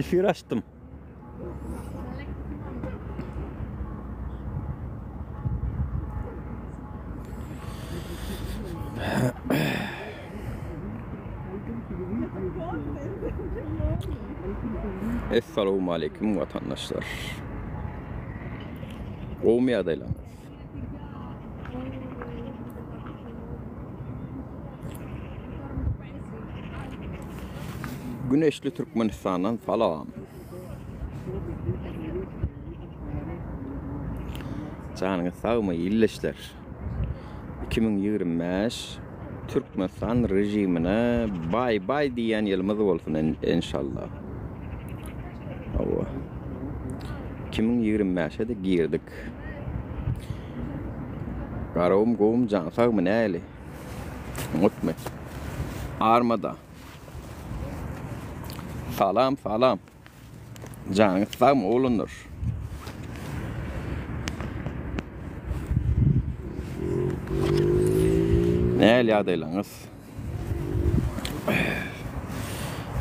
Efir açdym. Essalamu aleýkum watandaşlar. Gowumy ýagdaýlaryňyz? Güneşli Türkmenistandan salam. Janyňyz sagmy illeşler. 2025 Türkmenistan rejimine bay bay diýen ýylymyz bolsun enşallah. Hawa. 2025-e de girdik. Garawum gowum jan sagmy näli? Unutma. Armada. Salam salam. Janyňyz sagmy oglanlar? Näli ýagdaýlaryňyz?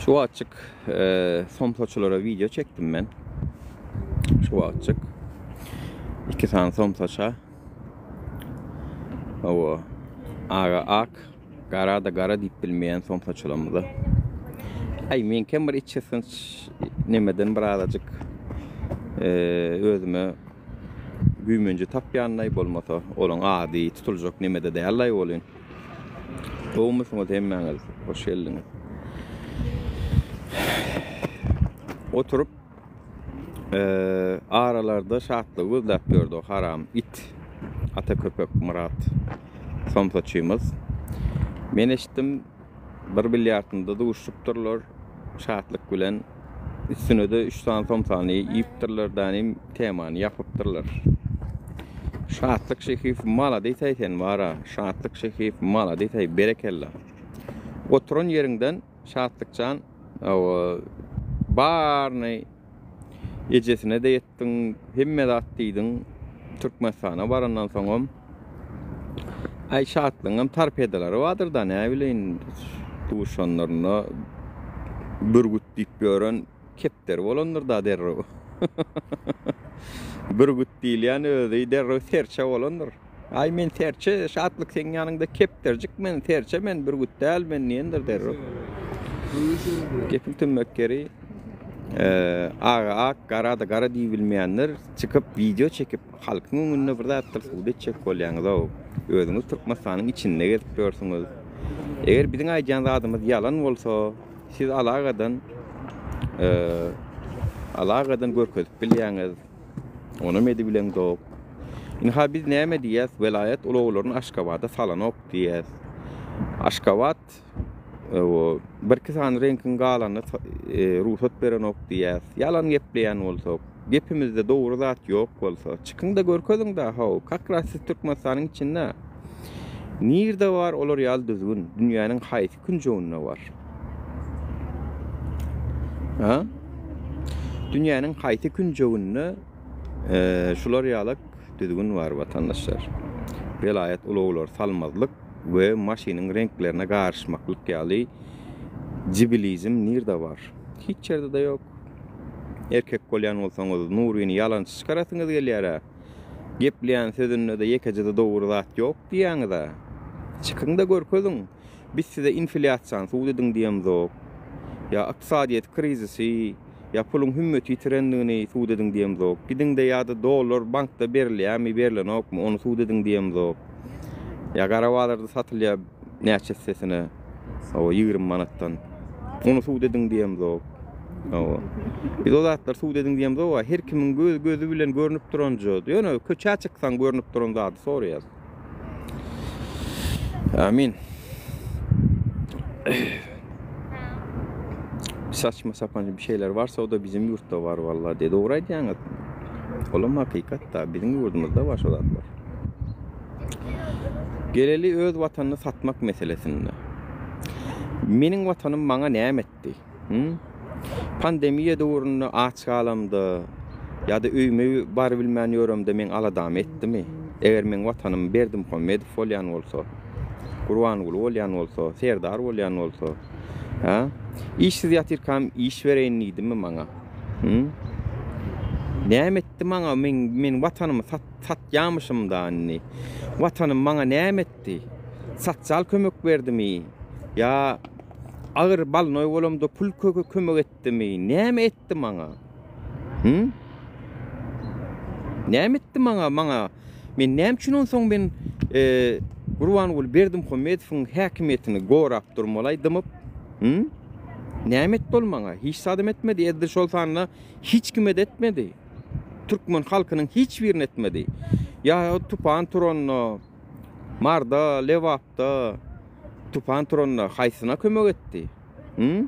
Şu wagtjyk e, somsaçylara video çekdim men. Şu wagtjyk. Iki sany somsaça. Hawa. Aga ak, gara da gara diýip bilmeýän somsaçylarymyza. Aý, meňkem bir içgysgynç nemeden bir azajyk e, özüme güýmenje tapýanlaý bolmasa, olaň ady tutuljak nemede dällaý bolyn. Gowumysyňyz hemmäňiz? Hoş geldiňiz. Oturyp aralarda şatlygy gözläp ýördi o haram it. Ata köpek Myrat somsaçymyz. Men eşitdim bir bilýardynda duşupdyrlar şatlyk bilen. Üstüne-de üç sany somsany iýipdirler danim temany ýapypdyrlar. Şatlyk Şehiýew malades-aý sen bara. Şatlyk Şehiýew malades-aý berekella. Oturan ýeriňden Şatlykjan baryny ejesine-de ýetdiň, hemme zat diýdiň. Türkmenistana barandan soňam aý Şatlygyňam torpedalary bardyr-da, näbileýin duşanlarynda bürgüt diýip ýören kepderi bolandyr-da derrew. Bürgüt diýilýän özi derrew serçe bolandyr. Aý men serçe, Şatlyk seň ýanyňda kepderjik men, serçe men, bürgüt däl men diýendir derrew. Gepiň tümmek ýeri, aga ak, gara-da gara diýibilmeýänler çykyp wideo çekip halkyň öňünde bir zatlar subut etjek bolýaňyz-ow. Özüňiz Türkmenistanyň içinde gezip ýörsüňiz. Eger biziň aýdýan zadymyz ýalan bolsa, siz alagadan alagadan görkezip bilýäňiz. Onam edibileňzok. Ynha biz näme diýýäs, welaýat ulaglaryny Aşgabada salanok diýýäs. Aşgabat birki sany reňkiň galanyna rugsat berenok diýýäs. Ýalan gepleýän bolsak, gepimizde dogry zat ýok bolsa, çykyň-da görkeziň-dä, how, kak ras siz Türkmenistanyň içinde. Nirde bar olar ýaly düzgün? Dünýäniň haýsy künjeginde bar? Ha? Dünýäniň haýsy künjeginde şular ýalak düzgün bar watandaşlar? Welaýat ulaglary salmazlyk we maşynyň reňklerine garyşmaklyk ýaly jibilizm nirde bar? Hiç ýerde-de ýok. Erkek bolýan bolsaňyz Nuryny ýalançy çykarasyňyz gelýär-ä. Gepleýän sözünde-de ýekeje-de dogry zat ýok diýýäňiz-ä. Çykyň-da görkeziň. Biz size inflýasiýany subut ediň diýemzok. Ýa ykdysadyýet krizisi, ýa puluň hümmeti ýitirendigini subut ediň diýemzok. Gidiň-de ýa-da dollar bankda berilýärmi, berilenokmy, ony subut ediň diýemzok. Ýa gara bazarda satylýar näçe essesine, hawa, 20 manatdan. Ony subut ediň diýemzok. Hawa. Biz o zatlary subut ediň diýemzok, her kimiň göz gözi bilen görnüp duranja. Ýöne köçä çyksaň görnüp duran zady soraýas. Amin. Saçma sapan bir şeyler varsa o da bizim yurtta var vallahi diye. Doğru aýdýaňyz. Olam hakykat da biziň ýurdumyzda bar şo zatlar. Geleli öz watanyny satmak meselesinde. Meniň watanym maňa näme etdi? Hı? Pandemiýa döwründe aç galamda ýa-da öýüme barybilmän ýöremde meň aladamy etdimi? Eger meň watanym Berdimuhamedow bolýan bolsa, Gurbanguly bolýan bolsa, Serdar bolýan bolsa. Hä? Işsiz ýatyrkam iş bereýin diýdimi maňa? Hı? Näme etdi maňa? Men men watanymy sat satýamyşym da indi. Watanym maňa näme etdi? Sosial kömek berdimi? Ýa agyr balnoý bolamda pul kömek etdimi? Näme etdi maňa? Hı? Näme etdi maňa? Maňa men näme üçin onsoň men e, Gurbanguly Berdimuhamedowyň häkimiýetini gorap durmaly dymyp? Hı? Näme etdi ol maňa? Hiç zadam etmedi. Edil şol sanda hiç kime de etmedi. Türkmen halkynyň hiç birine etmedi. Ýa tupan turanda Marda, Lebapda tupan turanda haýsyna kömek etdi? Hı?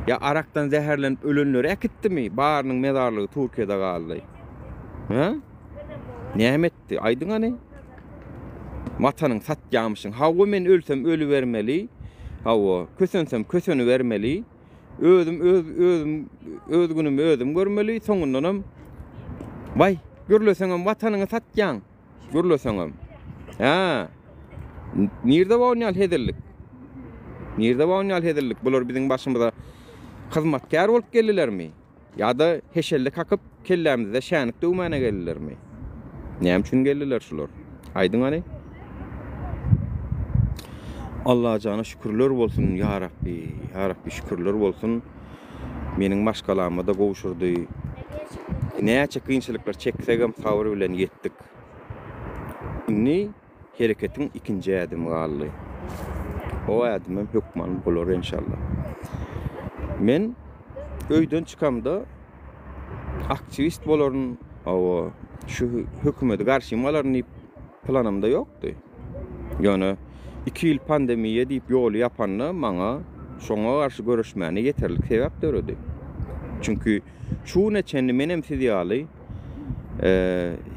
Ýa arakdan zäherlenip ölenleri äkitdimi? Barynyň mezarlygy Türkiýede galdy. Hä? Näme etdi? Aýdyň hany. Watanyň satýamyşyň. Hawa men ölsem ölübermeli. Hawa, kösensem kösenibermeli. Özüm öz özüm öz günümi özüm görmeli. Soňundanam Waý, gürleseňem watanyňy satýaň. Gürleseňem. Hä. Nirde bar onýal hezillik? Nirde bar onýal hezillik? Bular biziň başymyza hyzmatkär bolup geldilermi? Ýa-da heşelle kakyp kellämizde şänik döwmäne geldilermi? Näme üçin geldiler şular? Aýdyň hany. Allajana şükürler bolsun, ýa Rabbi, ýa Rabbi şükürler bolsun. Meniň maşgalama-da gowşurdy. Näçe kynçylyklar çeksegem sabyr bilen ýetdik. Indi hereketiň ikinji ädimi galdy. O ädimem hökman bolar enşalla. Men öýden çykamda aktiwist bolaryn, hawa, şu hökümeti garşyma alaryn diýip planymda ýokdy. Ýöne iki ýyl pandemiýa diýip ýoly ýapanda maňa şoňa garşy göreşmäne ýeterlik sebäp döredi. Çünki şu güne çenli menem siz ýaly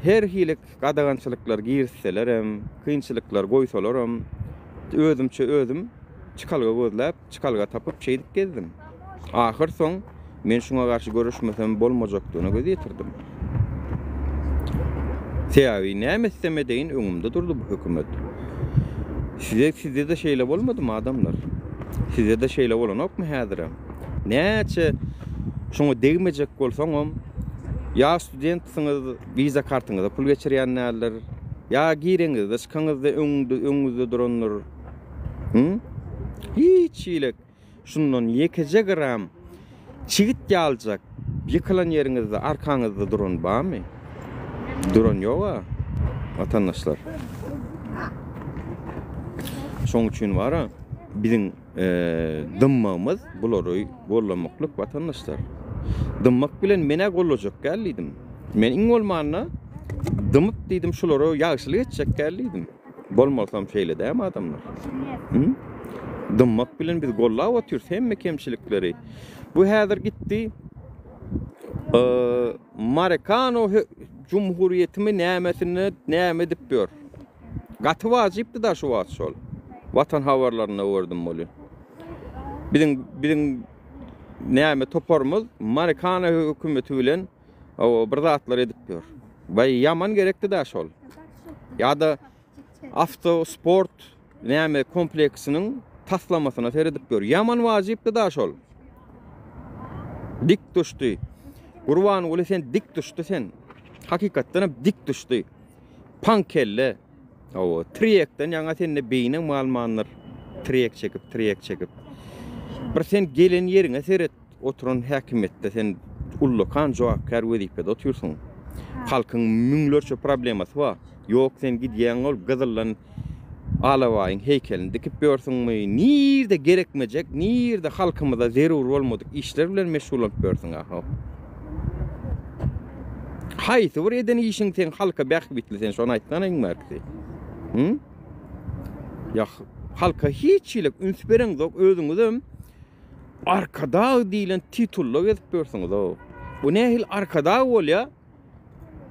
her hili gadagançylyklar girizselerem, kynçylyklar goýsalaram özümçe özüm çykalga gözläp, çykalga tapyp şeýdip gezdim. Ahyr soň men şuňa garşy göreşmesem bolmajakdygyna göz ýetirdim. Sebäbi näme etsem edeýin öňümde durdy bu hökümet. Size sizde-de şeýle bolmadymy adamlar? Sizde-de şeýle bolanokmy häzirem? Näçe şoňa degmejek bolsaňam ýa studentsiňiz wiza kartyňyza pul geçirýän däldir, ýa gireňizde çykaňyzda öňüňde öňüňizde durandyr. Hı? Hiç hili şundan ýekeje gram çigit ýaljak ýykylan ýeriňizde arkaňyzda duran barmy? Duran ýog-a, watandaşlar. Şoň üçin bar-a, biziň e, dymmagymyz bulary gollamaklyk watandaşlar. Dymmak bilen men-ä gollajak däl diýdim. Men iň bolmanda dymyp diýdim şulara ýagşylyk etjek däl diýdim. Bolmasam şeýle dämi adamlar? Hı? Dymmak bilen biz gollap otyrys hemme kemçilikleri. Bu häzir gitdi. Marikano Cumhuriyetimi nämesinde näme edip ýör? Gaty wajypdy da şu wagt şol. Watan habarlarynda gördüm muny. Biziň biziň näme toparymyz Marikano hökümeti bilen O bir zatlar edip ýör. Baý ýaman gerekdi da şol. Ýa-da awto sport näme kompleksiniň taslamasyna seredip ýör. Ýaman wajypdy da şol. Dik düşdi. Gurbanguly sen dik düşdi sen. Hakykatdan hem dik düşdi. Paň kelle. Hawa, triekden ýaňa sende beýniň galmandyr. Triek çekip, triek çekip. Bir sen gelen ýeriňe seret. Oturan häkimiýetde sen ullakan jogapkär wezipede otyrsyň. Halkyň müňlerçe problemasy bar. Ýok sen gidýäň ol gyzyldan Alabaýyň heýkelini dikip ýörsüňmi? Nirde gerekmejek, nirde halkymyza zerur bolmadyk işler bilen meşgullanyp ýörsüň aho. Haýsy bir eden işiň seň halka bähbitli sen şony aýtsana iň bärkisi. Hı? Ýa halka hiç hili üns bereňzok özüňizem Arkadag diýlen titulla gezip ýörsüňiz-ow. Bu nähili arkadag bolýa?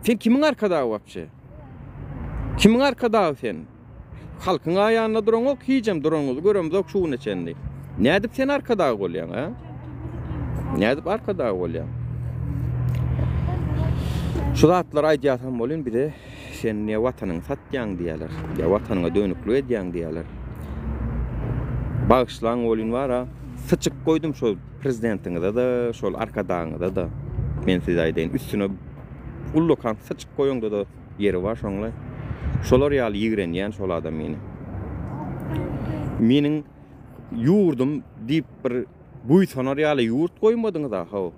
Sen kimiň arkadagy wapşe? Kimiň arkadagy sen? Halkyň aýanynda duraňok, hijem duranyňyzy göremzok şu güne çenli. Nädip sen arkadag bolýaň, a? Nädip arkadag bolýaň? Şu zatlary aýdýasam bolýan bize Sen niýe watanyňy satýaň diýýärler. Ýa watanyňa dönüklik edýäň diýýärler. Bagyşlaň welin bar-a, Syçyk goýdum şol prezidentiňize-de, şol arkadagyňyza-da. Men size aýdaýyn, üstüne ullakan syçyk goýaňda-da ýeri bar şoňla. Şolar ýaly ýigrenýän şol adamyny. Meniň ýurdum diýip bir buýsanar ýaly ýurt goýmadyňyz-a how.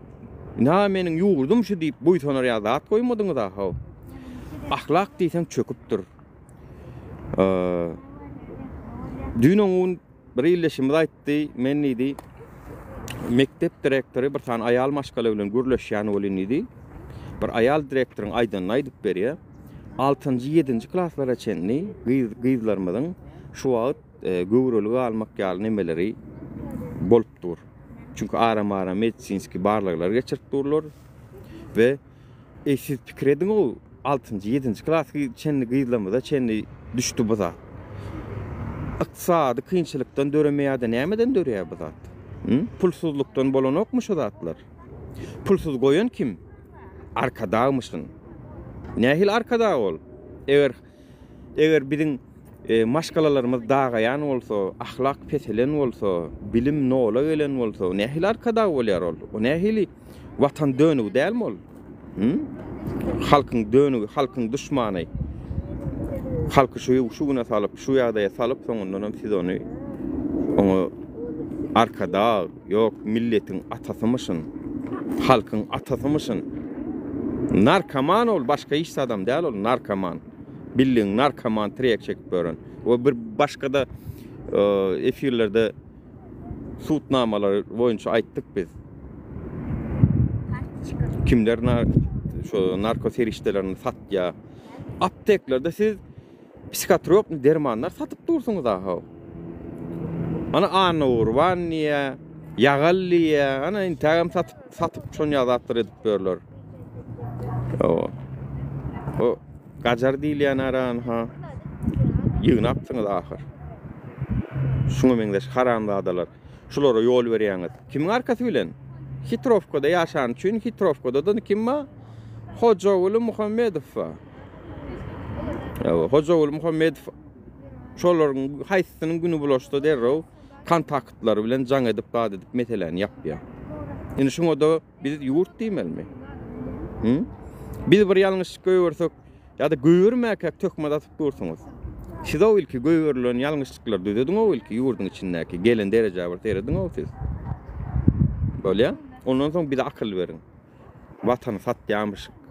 Ynha meniň ýurdum şu diýip buýsanar ýaly zat goýmadyňyz-a how. Ahlak diýseň çöküpdir. Düýn oňun bir ildeşimiz aýtdy, men diýdi, mekdep direktory bir sany aýal maşgala bilen gürleşýän welin diýdi, bir aýal direktoryň aýdanyny aýdyp berýär. Altynjy, ýedinji klaslara çenli gyz gyzlarymyzyň şu wagt e, göwreli galmak ýaly nemeleri bolup dur. Çünki aram-aram medisinski barlaglar geçirip durlar we Eý siz pikir ediň-ow, altynjy, ýedinji klas çenli gyzlarymyza çenli düşdi bu zat. Ykdysady kynçylykdan döremeýär-de nämeden döreýär bu zat? Pulsuzlykdan bolanokmy şu zatlar? Pulsuz goýan kim? Arkadagmyşyn. Nähili arkadag ol? Eger Eger biziň maşgalalarymyz dagaýan bolsa, ahlak peselen bolsa, bilim nola gelen bolsa, nähili arkadag bolýar ol? O nähili watan dönügi dälmi ol? Hı? Halkyň dönügi, halkyň duşmany. Halky şu şu güne salyp, şu ýagdaýa salyp, soňundan hem siz ony oňa arkadag, ýok, milletiň atasymyşyn, halkyň atasymyşyn. Narkoman ol, başga hiç adam däl ol, narkoman. Bildigiň narkoman tirýek çekip ýören. We bir başga-da efirlerde sud namalary boýunça aýtdyk biz. Kimler şu narko serişdelerini satýar. Apteklerde siz psihotropny dermanlar satyp dursuňyz ahaw. Ana Annagurban diýýär, Ýagal diýýär. Ana intägem satyp satyp şonýa zatlar edip ýörler. O. O gajar diýilýän aran ha. Ýygnapsyňyz ahyr. Şuňa meňzeş haramzadalar. Şulara ýol berýäňiz. Kimiň arkasy bilen? Hitrowkada ýaşan üçin Hitrowkada-da kim bar? Hojaguly Muhammedow bar. Hojaguly Muhammedow şolaryň haýsysynyň güni bulaşsa derrew kontaktlary bilen jaň edip zat edip meseläni ýapýar. Indi şuňa-da biz ýurt diýmelimi? Hı? Biz bir ýalňyşlyk goýbersek ýa-da goýbermäkäk töhmet atyp dursuňyz. Siz o ilki goýberilen ýalňyşlyklary düzediň o ilki ýurduň içindäki gelen derejä bir serediň o siz. Bolýa? Ondan soň bize akyl beriň. Watany satýarmyşyk.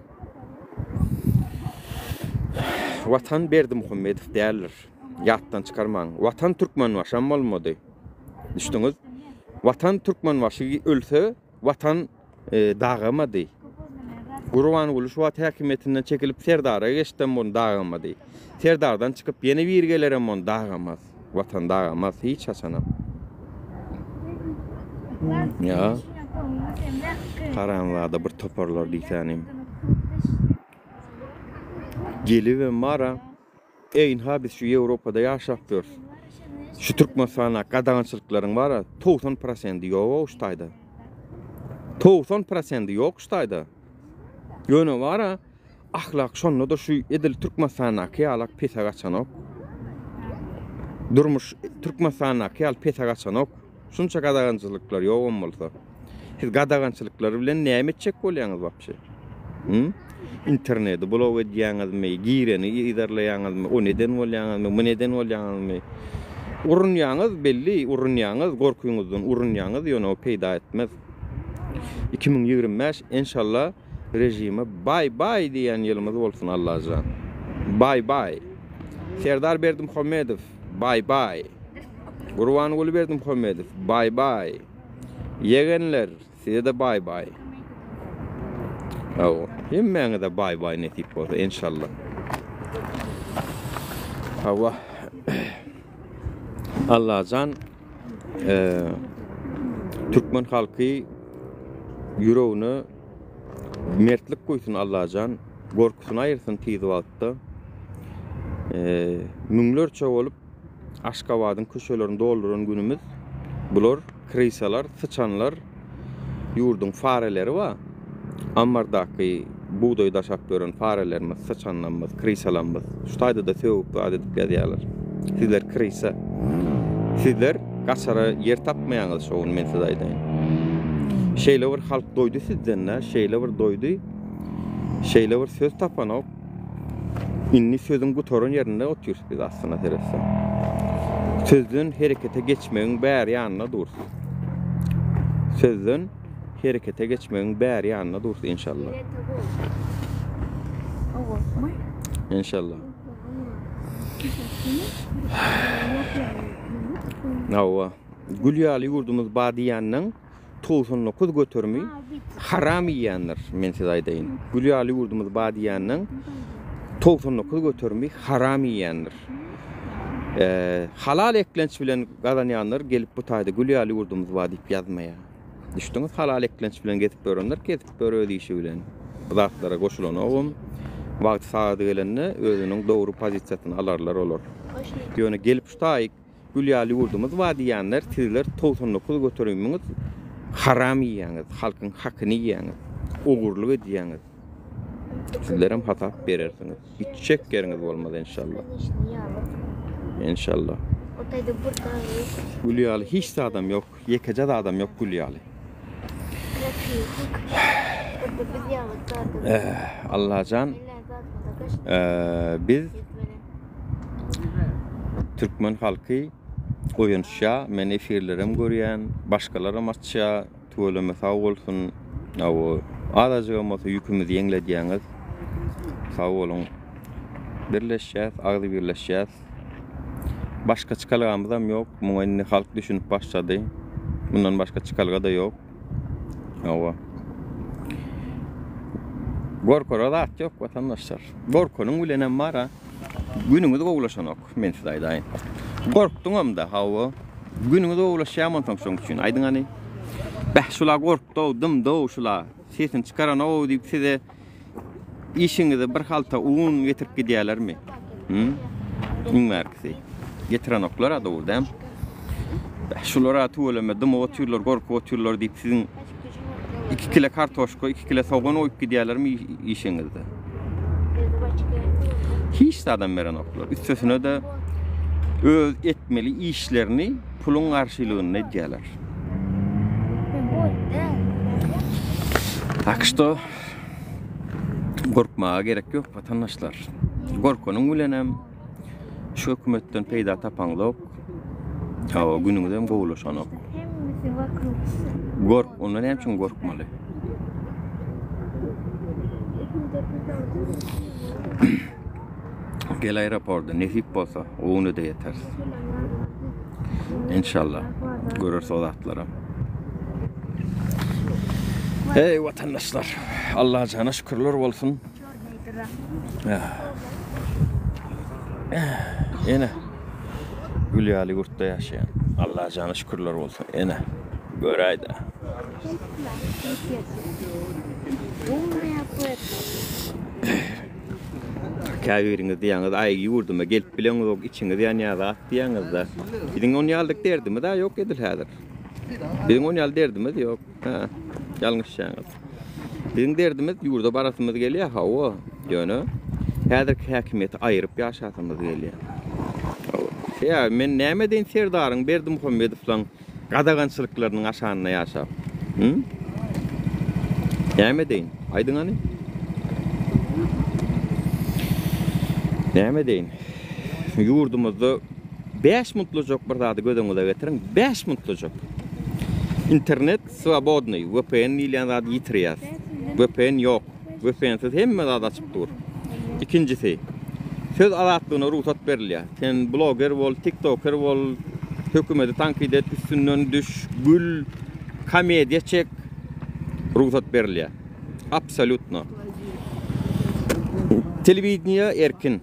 Watan Berdimuhamedow däldir. Ýatdan çykarmaň. Watan Türkmenbaşam bolmady. Düşdüňiz? Watan Türkmenbaşy ölse, Watan e, dagamady. Gurbanguly şu wagt häkimiýetinden çekilip Serdara geçdem ony dagamady. Serdardan çykyp ýene biri gelerem ony dagamaz. Watan dagamaz hiç haçanam. Ya. Haramzada bir toparlar diýsänim. Gelibem bara. Eý ynha biz şu Ýewropada ýaşap ýörüs. Şu Türkmenistanda gadagançylyklaryň bara 90 prosendi ýok şu taýda. 90 prosendi ýok şu taýda. Ýöne bara Ahlak şonda-da şu edil Türkmenistandaky ýalak pese gaçanok. Durmuş Türkmenistandaky ýaly pese gaçanok. Şunça gadagançylyklar ýogam bolsa. Siz gadagançylyklar bilen näme etjek bolýaňyz wapşe? Hı? Interneti blok edýäňizmi, gireni yzarlaýaňyzmy, ony eden bolýaňyzmy, muny eden bolýaňyzmy? Urunýaňyz belli, urunýaňyz, gorkyňyzdan urunýaňyz, ýöne o peýda etmez. 2025 enşalla Režime baý baý diýýän ýylymyz bolsun Allajan. Baý baý. Serdar Berdimuhamedow baý baý. Gurbanguly Berdimuhamedow baý baý. Ýegenler size-de baý baý. Hawa, hemmäňize baý baý nesip bolsa enşalla. Hawa. Allajan Türkmen halky ýüregine mertlik guýsun Allajan gorkusyny aýyrsyn tiz wagtda. Müňlerçe bolup Aşgabadyň köçelerini dolduran günümiz bular krysalar, syçanlar ýurduň fareleri bar. Ammardaky bugdaý daşap ýören farelerimiz, syçanlarymyz, krysalarymyz şu taýda-da sögüp zat edip ýazýarlar. Sizler krysa. Sizler. Gaçara ýer tapmaýaňyz şo gün men size aýdaýyn. Şeýle bir halk doýdy sizden-dä, şeýle bir doýdy. Şeýle bir söz tapanok. Indi sözüň gutaran ýerinde otyrys biz aslyna seretseň. Sözden herekete geçmegiň bäri ýanynda durus. Sözden herekete geçmegiň bäri ýanynda durus inşallah. Inşallah. Hawa. Gül ýaly ýurdumyz bar diýýäniň 99 göterimi haram iýýändir, men size aýdaýyn. Gül ýaly ýurdumyz bar diýýäniň 99 göterimi haram iýýändir. Halal eklenç bilen gazanýanlar gelip bu taýda gül ýaly ýurdumyz bar diýip ýazmaýar. Düşdüňiz? Halal eklenç bilen gezip ýörenler gezip ýör öz işi bilen. Bu zatlara goşulanogam. Wagty sagady gelende özüniň dogry pozisiýasyny alarlar olar. Ýöne gelip şu taýyk Gül ýaly ýurdumyz bar diýýänler sizler 99 göterimiňiz haram iýýäňiz, halkyň hakyny iýýäňiz, ogurlyk edýäňiz. Sizlerem hasap berersiňiz. Gitjek ýeriňiz bolmaz enşalla. Enşalla. Gül ýaly hiç zadam ýok, ýekeje zadam ýok gül ýaly. Allajan biz Türkmen halky oýanşýa, men efirlerem görýän, başgalaram açýa, tüweleme sag bolsun. Hawa, azajygam bolsa ýükümizi ýeňledýäňiz. Sag boluň. Birleşýäs, agzybirleşýäs. Başga çykalgamyzam ýok. Muňa indi halk düşünip başlady. Mundan başga çykalga-da ýok. Hawa. Gorkara zat ýok watandaşlar. Gorkanyň bilenem bar-a. Günüňiz gowulaşanok, men size aýdaýyn. Gorkduňam-da, hawa. Günüňiz gowulaşýarmy onsoň şoň üçin? Aýdyň hany. Bäh, şula gorkdy-ow, dymdy-ow şula. Sesini çykaran-ow diýip size işiňize bir halta un getirip gidýärlermi? Hü? Iň bärkisi. Getirenoklar-a dogry dämi? Bäh, şular-a tüweleme dymyp otyrlar, gorkup otyrlar diýip siziň 2 kile kartoşka, 2 kile sogan goýup gidýärlermi işiňizde? Hiç zadam berenoklar. Üstesine-de öz etmeli işlerini puluň garşylygynda edýärler. Tak что gorkmaga gerek ýok watandaşlar. Gorkanyň bilenem şu hökümetden peýda tapaňzok. Hawa, günüňizem gowulaşanok. Gork, onda näme üçin gorkmaly? Gel aeroporda, nesip bolsa, o güne-de ýeteris. Inşallah, göreris o zatlaram. Eý, watandaşlar, Allajana şükürler bolsun. Ene, gül ýaly ýurtda ýaşaýan. Allajana şükürler bolsun. Ene, göräý-dä. Käbiriňiz diýýäňiz, aý ýurduma gelip bileňizok, içiňiz ýanýar zat diýýäňiz-de. Biziň on ýalyk derdimiz-ä ýok edil häzir. Biziň on ýaly derdimiz ýok. Hä, ýalňyşýaňyz. Biziň derdimiz ýurda barasymyz gelýär, hawa, ýöne häzirki häkimiýeti aýyryp ýaşasymyz gelýär. Hawa. Sebäbi men näme edeýin Serdaryň, Berdimuhamedowlaň gadagançylyklarynyň aşagynda ýaşap. Hı? Näme edeýin? Aýdyň hany. Näme edeýin? Ýurdumyzda 5 muntlujak bir zady göz öňüňize getiriň. 5 muntlujak. Internet swobodnyý, VPN diýilýän zady ýitirýäs. VPN ýok. VPN-siz hemme zat açyp dur. Ikinjisi, söz azatlygyna rugsat berilýär. Sen bloger bol, tiktoker bol, hökümeti tankyt et, üstünden düş, gül, komediýa çek, rugsat berilýär. Absolýutno. Telewideniýe erkin.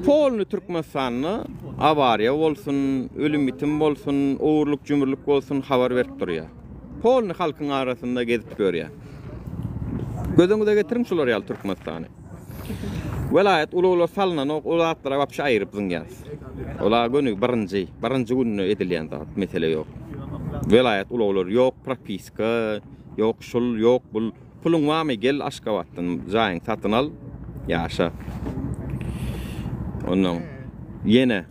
Polny Türkmenistanda awariýa bolsun, ölüm-ýitim bolsun, ogurlyk-jümürlik bolsun habar berip durýar. Polny halkyň arasynda gezip ýörýär. Göz öňüňize getiriň şular ýaly Türkmenistany. Welaýat ulaglar salynanok, o zatlara wapşe aýryp zyňýas. Ola göni birinji, birinji günde edilýän zat, mesele ýok. Welaýat ulaglary ýok, propiska ýok, şul ýok, bul. Puluň barmy gel Aşgabatdan jaýyňy satyn al ýaşa. Ondan ýene.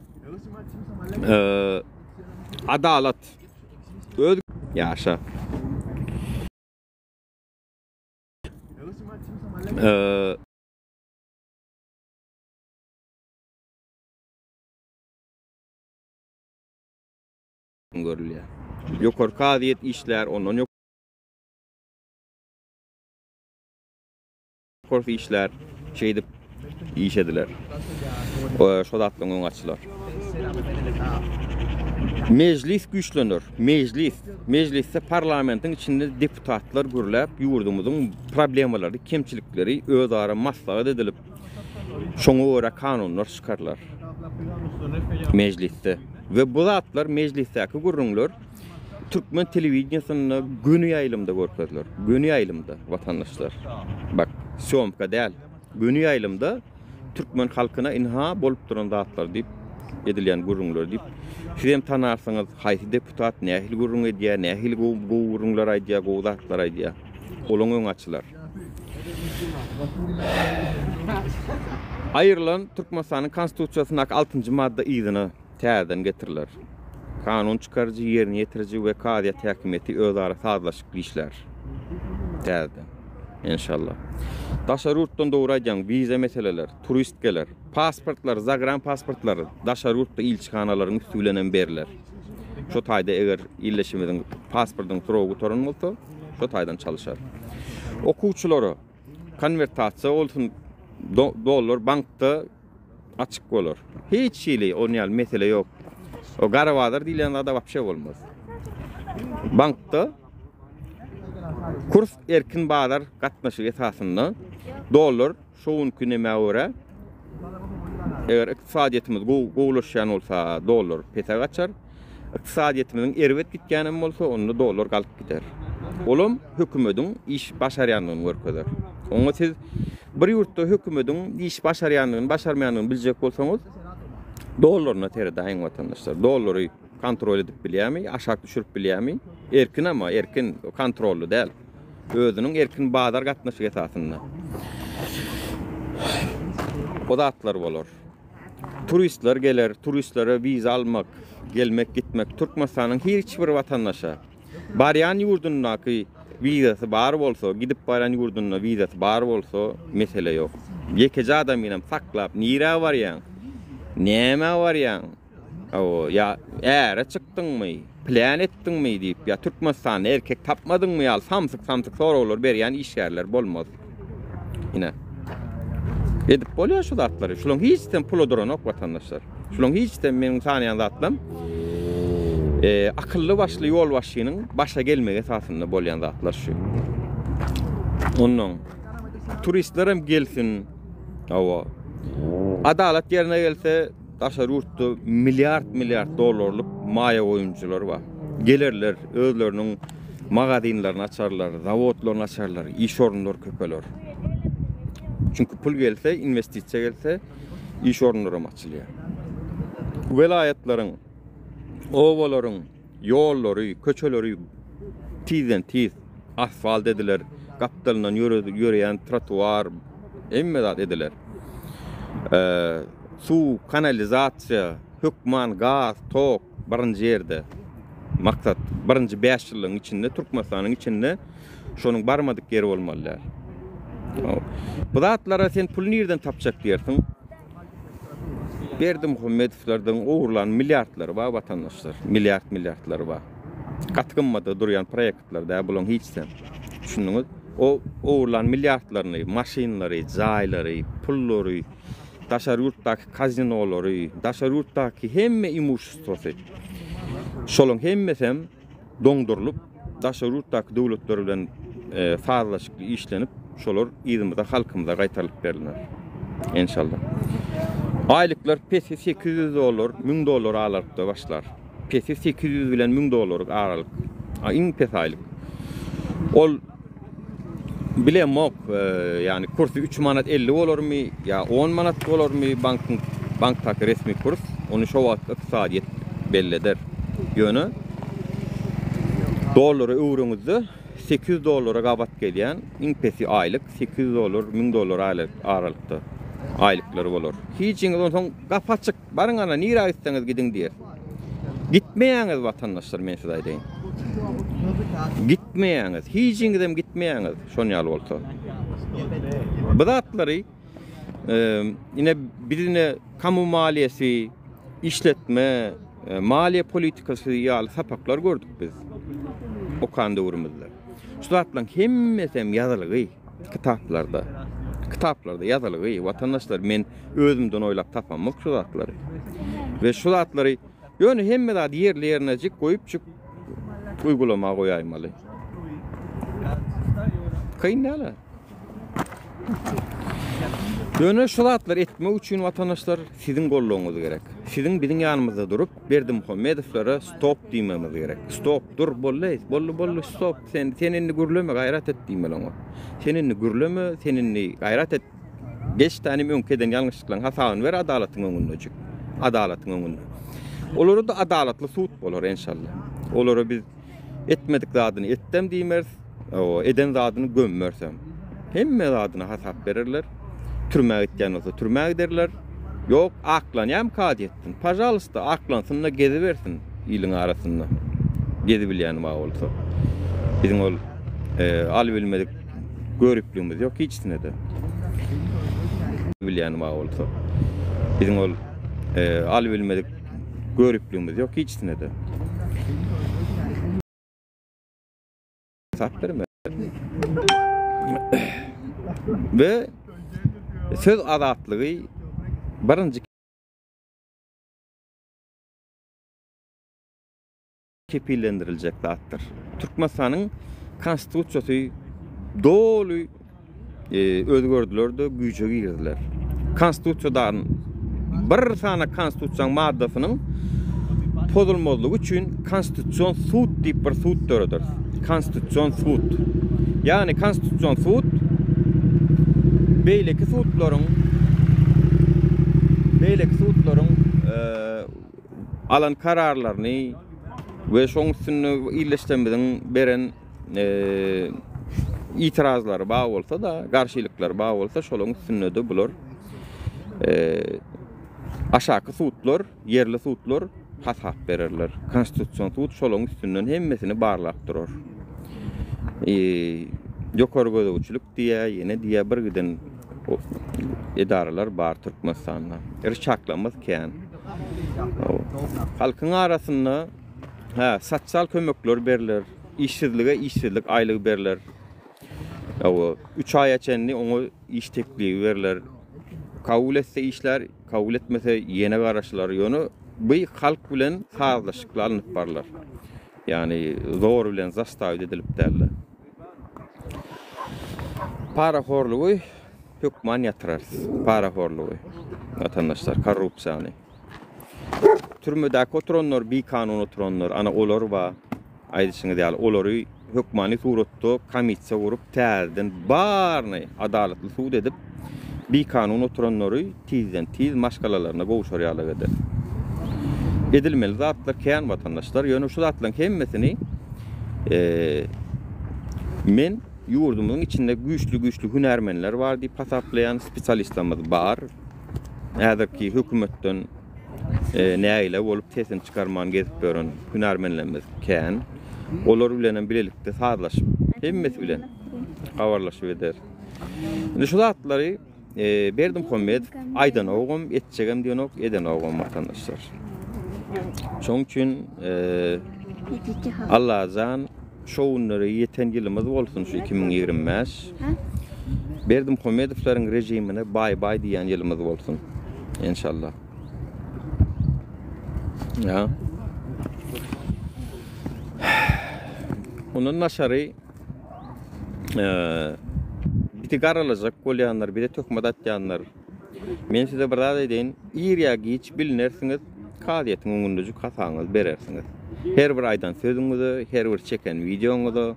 Adalat. Öz ýaşa. Görülýär. Ýokary kazyýet işlär, ondan ýokarsy işlär, şeýdip iş ediler. Şo zatlaryň öňi açylar. Mejlis güýçlener. Mejlis. Mejlisde parlamentiň içinde deputatlar gürläp, ýurdumyzyň problemalary, kemçilikleri özara maslahat edilip, şoňa görä kanunlar çykarylar. Mejlisde. We bu zatlar mejlisdäki gürrüňler türkmen telewideniýesinde göni ýaýlymda görkeziler. Göni ýaýlymda watandaşlar. Bak, sýomka däl. Göni ýaýlymda türkmen halkyna ynha bolup duran zatlar diýip edilýän gürrüňler diýip. Siz hem tanarsyňyz haýsy deputat nähili gürrüň edýär, nähili gowy gürrüňler aýdýar, gowy zatlar aýdýar. Olaň öňi açylar. Aýrylan Türkmenistanyň Konstitusiýasyndaky altynjy madda yzyna täzeden getiriler. Kanun çykaryjy, ýerine ýetiriji we kazyýet häkimiýeti özara sazlaşykly işlär. Täzeden. Enşalla. Daşary ýurtdan dogry aýdýaň, wiza meseleler, turist geler. Pasportlar, zagran pasportlar daşary ýurtda ilçihanalaryň üsti bilen hem berler. Şo taýda eger ildeşimiziň pasportynyň srogy gutaran bolsa, şo taýdan çalyşar. Okuwçylara konwertasiýa bolsun, dollar bankda açyk bolar. Hiç hili onun ýaly mesele ýok. O gara bazar diýilýän zada wapşe bolmaz. Bankda kurs erkin bazar gatnaşygy esasynda dollar Şo günki nämä görä, eger ykdysadyýetimiz gowulaşýan bolsa, dollar pese gaçar. Ykdysadyýetimiziň erbet gitýänem bolsa, onda dollar galyp gider. Olam hökümediň iş başarýandygyny görkezer. Oňa siz bir ýurtda hökümediň iş başarýandygyny, başarmaýandygyny biljek bolsaňyz, dollaryna seredäýiň watandaşlar. Dollary kontrol edip bilýärmi, aşak düşürip bilýärmi? Erkin ama, erkin, kontrolly däl. Özüniň erkin bazar gatnaşygy esasynda. O zatlar bolar. Turistler geler, turistlere wiza almak, gelmek, gitmek Türkmenistanyň hiç bir watandaşa barýan ýurdundaky wizasy bar bolsa, gidip barýan ýurdunda wizasy bar bolsa, mesele ýok. Ýekeje adamynam saklap, nirä barýaň? Nämä barýaň? Hawa, ýa äre çykdyňmy, plän etdiňmi diýip, ýa Türkmenistanda erkek tapmadyňmy ýaly samsyk-samsyk soraglar berýän işgärler bolmaz. Ine. Edip bolýar şu zatlary. Şularyň hiçisem pula duranok watandaşlar. Şularyň hiçisem meniň sanaýan zatlam e, akylly başly ýolbaşçynyň başa gelmegi esasynda bolýan zatlar şu. Ondan turistler hem gelsin. Hawa. Adalat ýerine gelse Daşary ýurtda milliard-milliard dollarlyk maýa goýumjylar bar. Gelerler, özleriniň magazinlerini açarlar, zawodlaryny açarlar, iş orunlary köpeler. Çünki pul gelse, inwestisiýa gelse, iş orunlaram açylýar. Welaýatlaryň, obalaryň ýollary, köçeleri tizden-tiz asfalt ediler, gapdalyndan ýöreýän trotuar, hemme zat ediler. Suw, kanalizasiýa, hökman gaz, tok birinji ýerde. Maksat birinji 5 ýyllygyň içinde Türkmenistanyň içinde şonuň barmadyk ýeri bolmaly däl. Bu zatlara sen pul nirden tapjak diýersiň? Berdimuhamedowlardan ogurlan milliardlary bar watandaşlar. Milliard milliardlary bar. Gaty gymmada durýan proýektler däl bularyň hiçisem. Düşündiňiz? O ogurlan milliardlaryny, maşynlary, jaýlary, pullary, daşary ýurtdaky kazinolary, daşary ýurtdaky hemme imuşestwosy. Şolaryň hemmesem doňdurylyp, daşary ýurtdaky döwletler bilen sazlaşykly işlenip, şolar yzymyza, halkymyza gaýtarylyp berler. Enşalla. Aýlyklar pesi 800 dollar, 1000 dollar aralykda başlar. Pesi 800 bilen 1000 dollar aralyk. Iň pes aýlyk. Ol bilemok, ýagny kursy 3 manat 50 bolarmy ýa 10 manat bolarmy bankyň bankdaky resmi kurs, ony şo wagt ykdysadyýet belli eder. Ýöne dollara öwreňizde 800 dollara gabat gelýän iň pesi aýlyk 800 dollar, 1000 dollar aralykda aýlyklary bolar. Hiçiňiz onsoň gapy açyk, baryň ana nirä gitseňiz gidiň diýer. Gitmeýäňiz watandaşlar men size aýdaýyn. Gitmeýäňiz. Hijiňizem gitmeýäňiz şon ýaly bolsa. Bu zatlary ine biz ine kamu maliýesi, işletme, maliýe politikasy ýaly sapaklar gördük biz okan döwrümizde. Şu zatlaryň hemmesem ýazylgy kitaplarda. Kitaplarda ýazylgy watandaşlar men özümden oýlap tapamok şu zatlary. We şu zatlary ýöne hemme zady ýerli ýerinejik goýupjyk uýgulama goýaýmaly. Kyn däl. Ýöne şu zatlary etmek üçin watandaşlar siziň goldawyňyz gerek. Siziň biziň ýanymyzda durup Berdimuhamedowlara stop diýmegimiz gerek. Stop dur boldy, boldy boldy stop sen sen indi gürleme gaýrat et diýmeli oňa. Sen indi gürleme, sen indi gaýrat et. Geç tänim öňki eden ýalňyşlyklaryň hasabyny ber adalatyň öňündejik. Adalatyň öňünde. Olara da adalatly sud bolar enşalla. Olara biz Etmedik zadyny etdem diýmeris, eden zadyny gömmersem. Hemme zadyna hasap bererler. Türmä gitýän bolsa türmä giderler. Ýok, aklanýarmy kazyýetden? Pažalysta, aklansyn-da gezibersin iliň arasynda. Gezibilýäni bar bolsa. Biziň ol alybilmedik göripligimiz ýok hiçsine-de. Bilýäni bar bolsa. Biziň ol alybilmedik Göripligimiz ýok hiçsine-de. Hesap bermez. We söz azatlygy birinji kepillendiriljek zatdyr. Türkmenistanyň Konstitusiýasy doly özgerdiler-de güýje girdiler. Konstitusiýadan bir sany konstitusiýanyň maddasynyň pozulmazlygy üçin konstitusion sud diýip bir sud dörederis. Konstitusion sud. Ýagny konstitusion sud beýleki sudlaryň beýleki sudlaryň alan kararlaryny we şoň üstünde illeşdemiziň beren itirazlary bar bolsa-da, garşylyklary bar bolsa, şolaryň üstünde-de bular aşaky sudlar, ýerli sudlar hasap bererler. Konstitusion sud şolaryň üstünden hemmesini barlap durar. Ýokary gözegçilik diýýär, ýene diýýär, bir giden edaralar bar Türkmenistanda. Ryçaklarymyz kän. Halkyň arasynda Hä, sosial kömekler berler, işsizlige işsizlik aýlygy berler. Hawa, 3 aýa çenli oňa iş teklibi berler. Kabul etse işlär, kabul etmese ýene garaşylar. Ýöne bu halk bilen sazlaşykly alnyp barlar. Ýagny zor bilen zastavit edilip däl-de. Parahorlugy hökman ýatyrarys. Parahorlugy, watandaşlar, korrupsiýany. Türmedäki oturanlar bikanun oturanlar, ana olar bar. Aýdyşyňyz ýaly, olary hökmany suratda komissiýa gurup, täzeden baryny adalatly sud edip, bikanun oturanlary tizden-tiz maşgalalaryna gowşar ýaly eder. Edilmeli zatlar kän watandaşlar, ýöne şu zatlaryň hemmesini men ýurdumyzyň içinde güýçli-güýçli hünärmenler bar diýip hasaplaýan spesialistlerimiz bar. Häzirki hökümetden nägile bolup sesini çykarman gezip ýören hünärmenlerimiz kän. Olar bilen hem bilelikde sazlaşyp, hemmesi bilen habarlaşyp eder. Indi şu zatlary Berdimuhamedow aýdanogam, etjegem diýenok, edenogam watandaşlar. Şonuň üçin Allajan Şo günlere ýeten ýylymyz bolsun şu 2025. Berdimuhamedowlaryň režimine baý-baý diýýän ýylymyz bolsun. Enşallah. Ya. Ondan daşary bizi garalajak bolýanlar, bize töhmet atýanlar. Men size bir zat aýdaýyn, ir ýa giç bilinersiňiz, kazyýetiň öňündejik hasabyňyzy berersiňiz. Her bir aýdan sözüňize, her bir çeken wideoňyza,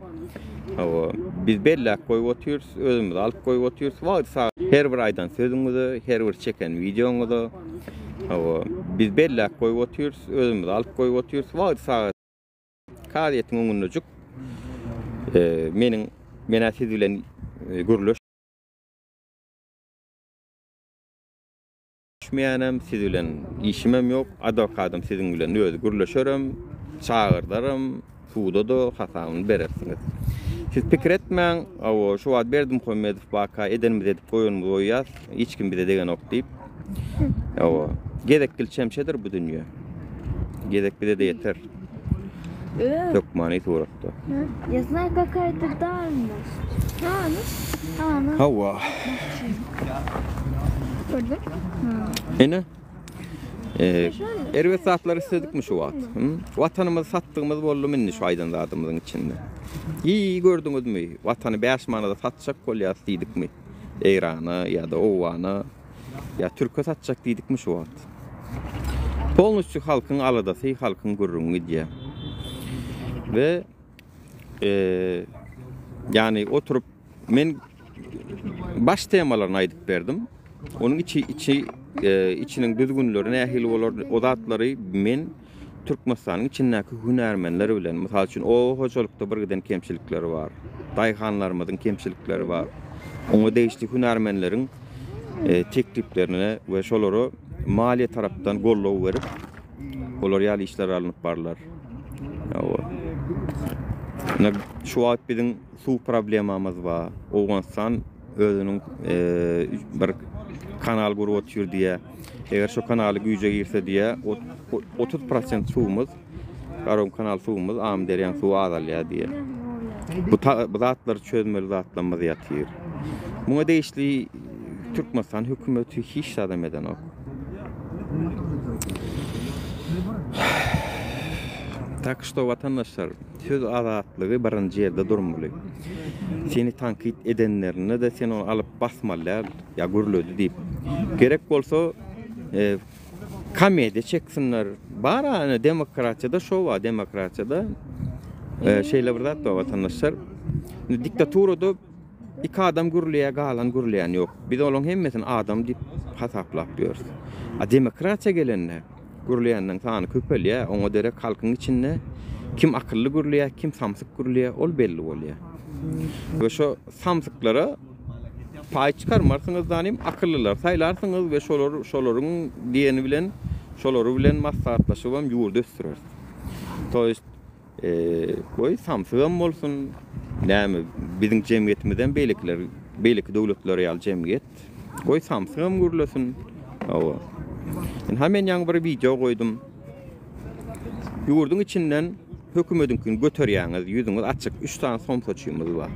hawa, biz belläp goýup otyrys, özümiz alyp goýup otyrys, wagty sagat her bir aýdan sözüňize, her bir çeken wideoňyza, hawa, biz belläp goýup otyrys, özümiz alyp goýup otyrys, wagty sagat kazyýetiň öňündejik meniň men-ä siz bilen gürleş. Görüşmeýänem, siz bilen işimem ýok, adwokatym siziň bilen özi gürleşerem, çagyrdaram, suda-da hasabyny berersiňiz. Siz pikir etmäň, hawa, şu wagt Berdimuhamedow barka edenimizi edip goýanymyzy goýýas, hiç kim bize degenok diýip. Hawa, gezek gil çemçedir bu dünýe. Gezek bize-de ýeter. Hökmany suratda. Я знаю, какая это дальность. Hawa. Ine. E, erbet zatlar isledikmi şu wagt? Watanymyzy satdygymyz boldumy indi şu aýdan zadymyzyň içinde? Iý, gördüňizmi? Watany 5 manada satjak bolýas diýdikmi? Eýrana ýa-da Owgana ýa Türke satjak diýdikmi şu wagt? Polnusçy halkyň aladasy, halkyň gürrüňi gidýär. We e, ýani oturyp men baş temalaryny aýdyp berdim. Onuň içi içi e, içiniň düzgünleri nähili bolar, o zatlary men Türkmenistanyň içindäki hünärmenler bilen, mysal üçin, oba hojalykda bir giden kemçilikleri bar. Daýhanlarymyzyň kemçilikleri bar. Oňa degişli hünärmenleriň e, tekliplerine we şolara maliýe tarapdan goldaw berip, olar ýaly işler alnyp barlar. Hawa. Şu wagt biziň suw problemamyz bar. Owganystan özüniň bir kanal gurup otyr diýýär. Eger şu kanaly güýje girse diýýär, 30 prosent suwumyz, Garagum kanal suwumyz, Amyderýaň suwy azalýar diýýär. Bu, bu zatlary çözmeli zatlarymyz ýatyr. Muňa degişli Türkmenistan hökümeti hiç zadam edenok. Tak что watandaşlar, Söz azatlygy birinji ýerde durmaly. Seni tankyt edenlerinde-de sen ony alyp basmaly däl, ýa gürledi diýip. Gerek bolsa komediýa çeksinler. Bar-a ine demokratiýada şo bar, demokratiýada şeýle bir zat bar watandaşlar. Diktaturada iki adam gürleýär, galan gürleýän ýok. Biz olaryň hemmesini adam diýip hasaplap ýörüs. A demokratiýa gelende Gürleýänleň sany köpelýär, oňa derek halkyň içinde kim akylly gürleýär, kim samsyk gürleýär, ol belli bolýar. We şo samsyklara paý çykarmarsyňyz zanim, akyllylary saýlarsyňyz we şolar şolaryň diýeni bilen, şolary bilen maslahatlaşybam ýurdy ösdüreris. To ýest Goý, samsygam bolsun, näme, biziň jemgyýetimizem beýlekiler, beýleki döwletler ýaly jemgyýet. Goý, samsygam gürlesin. Hawa. Ynha men ýaňy bir wideo goýdum. Ýurduň içinden hökümediňkini göterýäňiz, ýüzüňiz açyk. Üç sany somsaçymyz bar.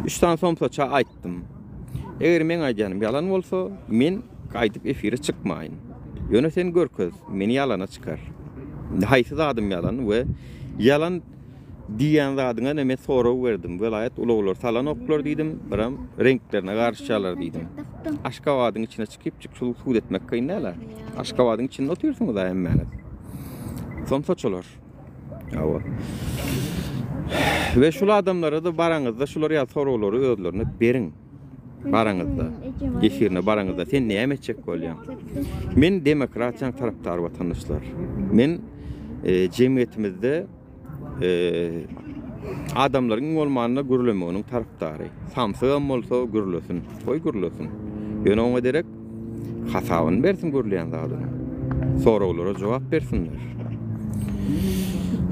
Üç sany somsaça aýtdym. Eger meň aýdýanym ýalan bolsa, men gaýdyp efire çykmaýyn. Ýöne sen görkez, meni ýalana çykar. Haýsy zadym ýalan we ýalan diýýän zadyňa ne men sorag berdim. Welaýat ulaglary salanoklar diýdim, biram reňklerine garyşýarlar diýdim. Aşgabadyň içine çykypjyk şul sud etmek kyn däl-ä. Aşgabadyň içinde otyrsyňyz-a hemmäňiz. Somsaçylar. Hawa. We şul adamlara-da baraňyzda şular ýaly soraglary özlerine beriň. Baraňyzda, efirine baraňyzda sen näme etjek bolýaň? Men demokratiýanyň tarapdary watandaşlar. Men e, jemgyýetimizde e, adamlaryň iň bolmanda gürlemeginiň tarapdary. Samsygam bolsa gürlesin, goý gürlesin. Ýöne oňa derek hasabyny bersin gürleýän zadynyň. Soraglara jogap bersinler.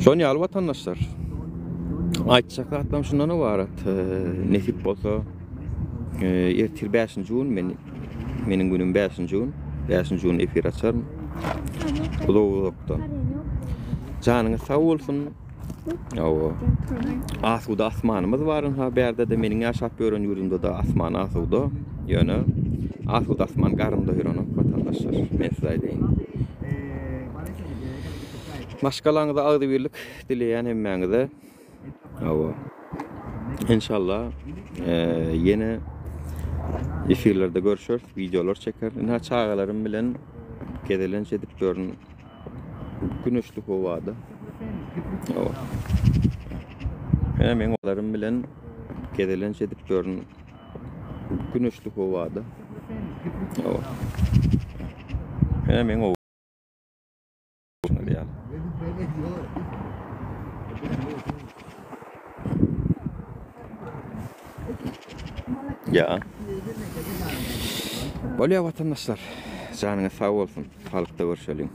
Şon ýaly watandaşlar. Aýtjak zatlarym şundan ybarat. Nesip bolsa ertir 5-nji gün men meniň günüm 5-nji gün. 5-nji gün efir açaryn. Uzak uzakdan. Janyňyz sag bolsun. Hawa. Asuda asmanymyz bar ynha bärde-de meniň ýaşap ýören ýurdumda-da asman asuda. Ýöne asuda asman garyn doýuranok watandaşlar. Men size aýdaýyn. Maşgalaňyza agzybirlik dileýän hemmäňize. Hawa. Inşallah ýene efirlerde görüşeris, wideolar çekerin. Ynha çagalarym bilen gezelenç edip ýörün. Güneşli howada. Hawa. Ýene meň olarym bilen gezelenç edip ýörün. Güneşli howada. Hawa. Ýene meň Ýa. Bolýar watandaşlar. Janyňyz sag bolsun. Saglykda görşeliň.